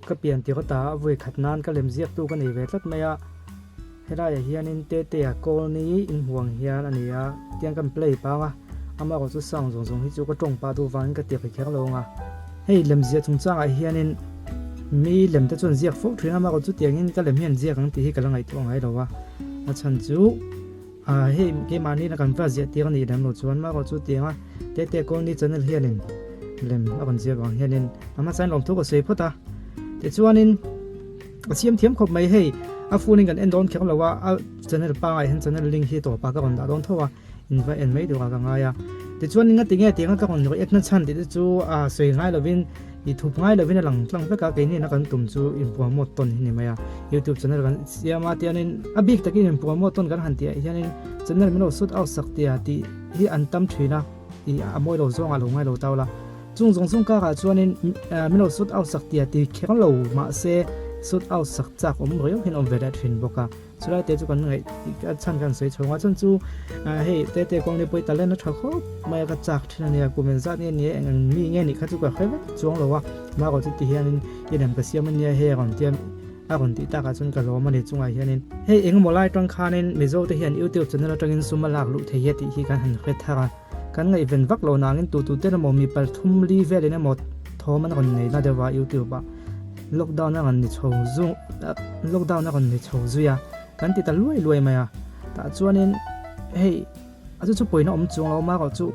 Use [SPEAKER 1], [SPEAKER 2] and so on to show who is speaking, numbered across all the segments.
[SPEAKER 1] Ka pian tirh ata a vawi khat nan ka lem ziaktu ka nei ve tlat mai a, helaiah hianin Tetea Colony inhmuang hian a ni a, tiang kan play pang a, amaherawh chu sound zawng zawng hi chu ka tawng pah duh vangin ka tirh kher lo ang a. Hei lemziah chungchangah hianin mi lem te chuan ziak fo thin a, amaherawh chu tiangin ka lem hian ziak ang tih hi ka la ngaihtuah ngai lo a, a chhan chu hei keimahni na kan va ziah tir a nih lem lo chuan amaherawh chu tianga Tetea Colony channel hianin lem a rawn ziak vang hianin a hmasain lawmthu ka sawi phawt a, tichuanin a siam thiam khawp mai hei a phone in kan en dawn kher lo a, a channel pangai hian channel link hi tawpah ka rawn dah dawn tho a. In va en mai turah ka ngai a. Tichuan eng ati nge tianga ka rawn react na chhan tih te chu a sawi ngai lovin i thup ngai lovin a lang tlang vek a, keini na kan tum chu in promote tawn hi ni mai a. Youtube channel kan siam a tianin a bik takin in promote tawn kan han tih ah hianin channel min lo shoot out sak tia tih hi an tam thin a, i a mawi lo zawngah lo ngai lo tau la. Chung zawng zawng karah chuanin min lo shoot out sak tia ti kher lo mahse shoot out sak chak awm riau hian awm ve leh thin bawk a. Chulai te chu kan ngaih a chhan kan sawi chhawng a chuan chu hei te te kawng ni pawh talent a tha khawp mai a ka chak thin a nia kum engzat nge ni eng ang mi nge nih kha chu ka hre vek chuang lo a mahrawh chu ti hianin i lem ka siam a nia hei a rawn tia a rawn tih takah chuan ka lawm a ni chungah hianin hei engemaw lai atang khanin Mizo te hian YouTube channel atangin sum a lak luh thei hi a tih hi kan han hre thar a kan ngaihven vak lo nangin tu tu ten emaw mi pathum li velin emaw thawm an rawn nei na deuh a YouTube ah. Lockdown a rawn ni chho zu lockdown a rawn ni chho zui a, kan ti ta luai luai mai a. Tah chuanin hei a chu chu pawina awm chuang lo marawh chu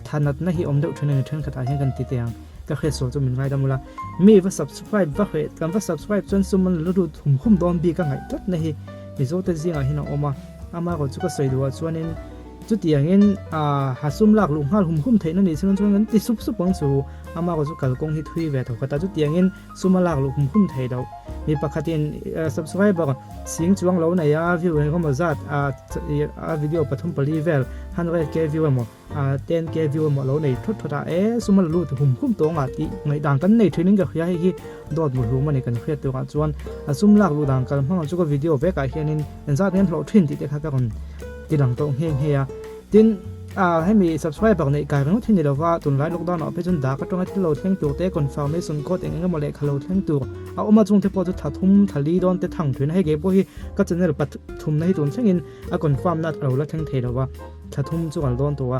[SPEAKER 1] thanatna hi awm deuh then a ni thenkhatah hian kan ti teh ang. Ka hriatsual chu min ngaidam ula, mi va subscribe va hreh kan va subscribe chuan sum an la lut hum hum dawn bik a ngaih tlatna hi Mizote zingah hian a awm a. Amarawh chu ka sawi duhah chuanin Chutiangin a ha sum lak luh nghal hum hum theihna nih chuan chuan kan ti sup sup ang chu. Ama erawh chu kalkawng hi thui ve tho khat a, chutiangin sum a lak luh hum hum theih loh. Mi pakhatin subscriber sing chuang lo nei a, view eng emaw zat a video pathum pali vel 100k view emaw 10k view emaw lo nei thawt thawt a, e sum a la lut hum hum tawng ah tih ngaihdan kan nei thin in ka hria hei hi dawt mu hlum a ni kan hriat turah chuan a sum lak luh dan kal hmang chu ka video vekah hianin engzat nge an hlawh thin tih te kha ka rawn ti lang tawh nghe nghe a. Tin, ah hemi subscriber neih kai ringawt hi ni lova, tunlai lockdown ah phei chuan dak atanga thil lo thleng tur te, confirmation code eng eng emaw lehkha lo thleng tur a awm a, chungte pawh chu thla thum thla li dawn te thang thin a, hei kei pawh hi ka channel pathumna hi tun thlengin a confirm na a lo la thleng thei lova, thla thum chu kal dawn tawh a,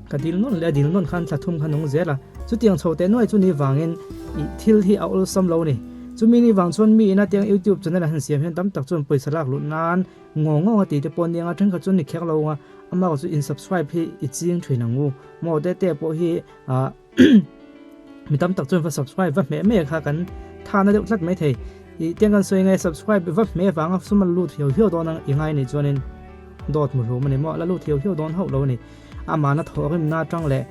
[SPEAKER 1] ka dil nawn leh a dil nawn khan thla thum kha nung zel a, chutiang chho teh nuai chu ni vangin ih thil hi a awlsam lo a ni. Chumi ni vang chuan mi ina tiang youtube channel a han siam hian tam tak chuan pawisa lak luh nan Ngaw ngaw a tih te pawh aniang a, thenkhat chuan ni kher lo ang a, amah chu in subscribe hi i ching thin ang u, maw te te pawh hi ah mi tam tak chuan va subscribe va hmeh mai kha kan tha na deuh tlat mai thei, ih tiang kan sawi nge subscribe va hmeh vanga sum a la lut hiau hiau dawn ang i ngai nih chuanin dawt mu hlum a ni maw a la lut hiau hiau dawn hauh lo a ni, amahna thawhrimna atang leh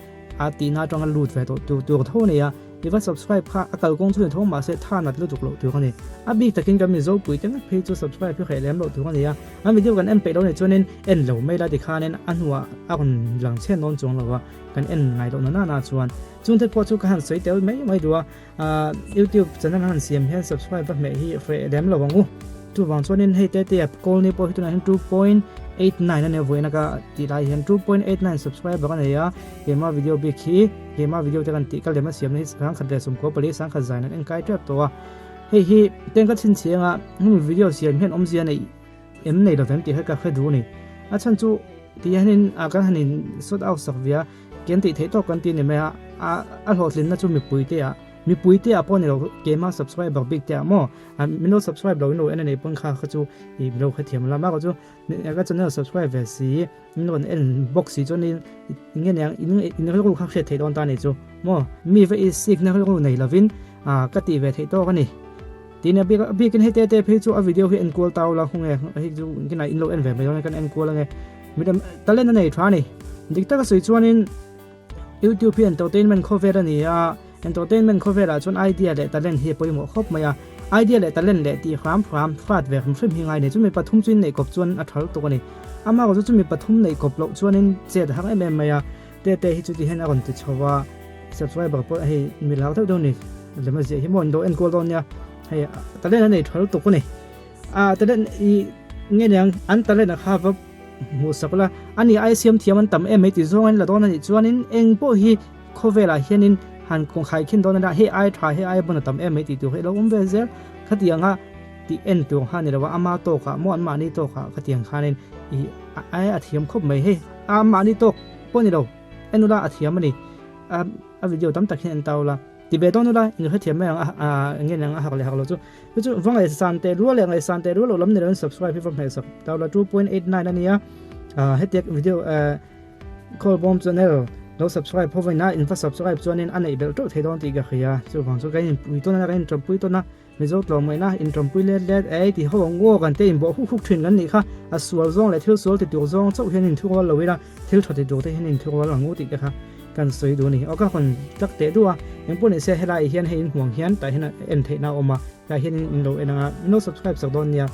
[SPEAKER 1] a tihna atanga lut ve tawh tur tur tho a ni a. I va subscribe kha a kalkawng chu ni tho mahse tha nat lutuk loh tur a ni. A bik takin kan Mizo pui te ngawt phei chu subscribe hi hreh lem loh tur a ni a. An video kan en peih lo nih chuanin en lo mai la tikhanin a hnuah a rawn lang chhen dawn chuang lo a, kan en ngai loh na nana chuan. Chungte pawh chu ka han sawi tel mai mai duh a, ahh YouTube channel han siam hian subscribe va hmeh hi hreh lem lo ang u. Chuvang chuanin hei te te Colney pawh hi tunah hian 2.89 a nia vawiin a ka tih lai hian 2.89 subscriber a nei a, keimah video bik hi keimah video te kan tih ka lem a siamna hi sangkhat leh sawmkua pali sangkhat zain an enkai tep tawh a, hei hi teng ka chhinchhiang a hemi video siam hian awmzia neih em nei lovem tih kha ka hre duh a ni. A chhan chu ti hianin ah kan han in sort out sak ve a, ken tih theih tawk kan ti a ni mai a, a hlawhtlinna chu mipui te ah Mipui te ah pawh ni lo keimah subscriber bik te ah maw min lo subscribe lo in lo en a nei pawn kha kha chu i lo hrethiam la mah chu ka channel subscribe ve si in rawn en bawk si chuan in nge niang in in rilru kha hriat theih dawn ta ni chu maw mi va i sik na rilru nei lovin a ka tih ve theih tawk a ni tin a bik a bikin hei te te phei chu a video hi en kual tau la hunge hei chu kinah in lo en ve mai dawn kan en kual ange midang talent a nei tha a ni dik taka sawi chuanin YouTube hi entertainment khawvel a ni a, entertainment khawvelah chuan idea leh talent hi a pawimawh khawp mai a, idea leh talent leh tih hram hram fat ve hrim hrim hi ngai a ni. Chumi pathum chu inneih kawp chuan a tha lutuk a ni. Amaherawhchu chumi pathum neih kawp loh chuanin chet a har em em mai a, Tete hi chuti hian a rawn ti chho a, subscriber pawh hei mi lar deuh deuh a ni, lem a ziah hi maw an lo enkual dawn nia, hei talent a nei tha lutuk a ni. A talent i nge niang an talent a kha va hmuh sak la, ani ai siam thiam an tam em mai tih zawng in la dawn a nih chuanin eng pawh hi khawvelah hianin Han khai khin dawn a nia, hei ai tha, hei ai bun a tam em mai tih tur hi a lo awm ve zel. Khatianga tih en tur kha a ni lo a, ama tawkah maw an mahni tawkah khatiang khanin ih ai a thiam khawp mai hei. A mahni tawk pawh a ni lo, en ula a thiam a ni. A video tam tak hian en ta ula. Ti ve dawn ula, in hrethiam mai ang a, eng nge ni ang a hak leh hak lo chu. Chu chu va ngaihsan teh rual leh ngaihsan teh rual lo lam ni loin subscribe hi va hmehsak ta ula 2.89 a nia. Hetiang video Khawlbawm channel lo subscribe ho vain a in va subscribe chuanin a neih belh teuh thei dawn tih ka hria. Chuvang chu kan inpui tawn a, kan inṭawmpui tawn a, Mizo tlawmngaihna inṭawmpui let let ei ti ho ang aw kan te inbawh huk huk ṭhin kan nih kha. A sual zawng leh thil sual ti tur zawng chauh hian inthurual lo ila, thil ṭha ti tur te hian inthurual ang u tih te kha kan sawi duh a ni. Aw ka hawn tak teh duh a, engpawh ni se helai hian hei inhmuang hian tah hian en theihna a awm a, tah hian in lo en ang a, in lo subscribe sak dawn nia.